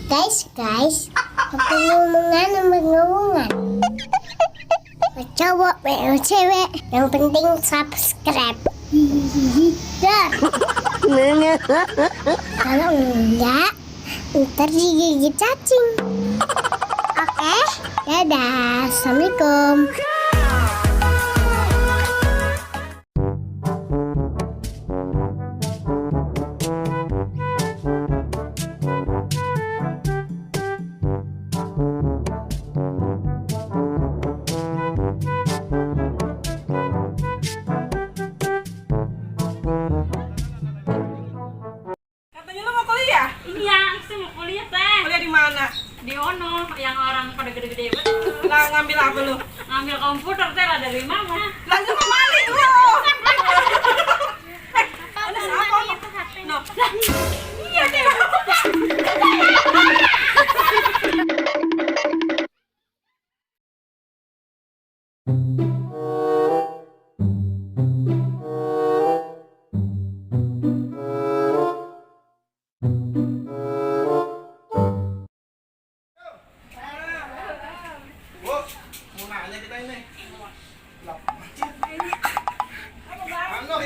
Guys, apa ngomongan? Cowok, cewek, yang penting subscribe. Dar. Kalau enggak, ntar digigit cacing. Oke, dadah, assalamualaikum. Di Ono yang orang pada gede-gede banget. Lah ngambil apa lu? Ngambil komputer teh lah dari mama. Lanjut ke maling lu. Ada apa? No. Iya deh.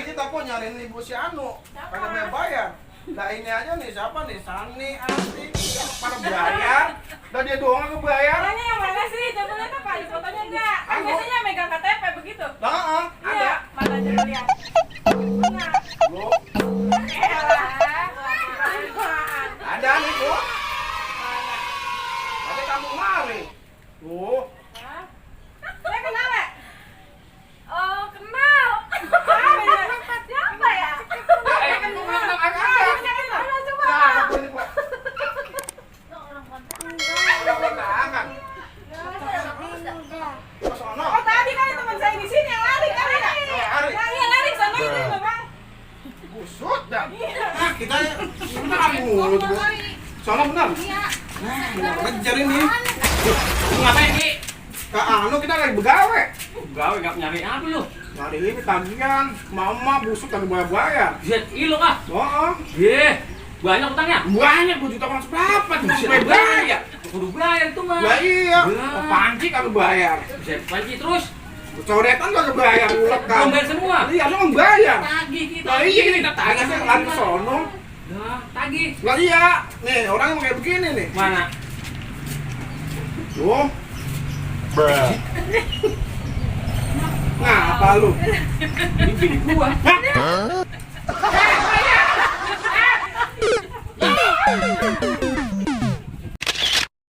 Kita kok nyariin ibu si Anu pada bayar. Nah ini aja nih siapa nih, Sani, Asti, pada bayar. Dan dia doang nggak bayar. Orangnya yang mana sih? Coba lihat apa? Di fotonya enggak? Kan biasanya megang KTP begitu. Nah, ada. Iya, mana coba lihat. Mana? Loh, Elah. ada nih Bu. Ada kamu mari. Tuh. Hah? Saya kenal ya? Oh, kenal. Siapa ya? Oh tadi kan teman saya di sini yang lari kan ya? Nah iya lari sana itu memang. Busut dah. Kita mulut Bu. Soalnya benar. Nah, ngejar ini. Ngapain Ki? Kak Anu kita lagi begawe. Gawe enggak nyari apa lu? Hari ini tagihan, mama busuk tapi bayar. Zet ilo kah? Oh, Banyak utangnya? banyak 2 juta kan berapa tuh? Sampai bayar. Kudu bayar itu mah. Lah iya, Lah. panci kagak bayar. Zet panci terus. Coretan kagak bayar, ulek kan. Belum bayar semua. Iya, lu nggak bayar. Tagih kita. Lah iya kita tagih sih lari ke sono. Nah, tagih. Lah iya, nih orang yang kayak begini nih. Mana? Tuh. Nah, apa lu? Ini bini gua. Hah?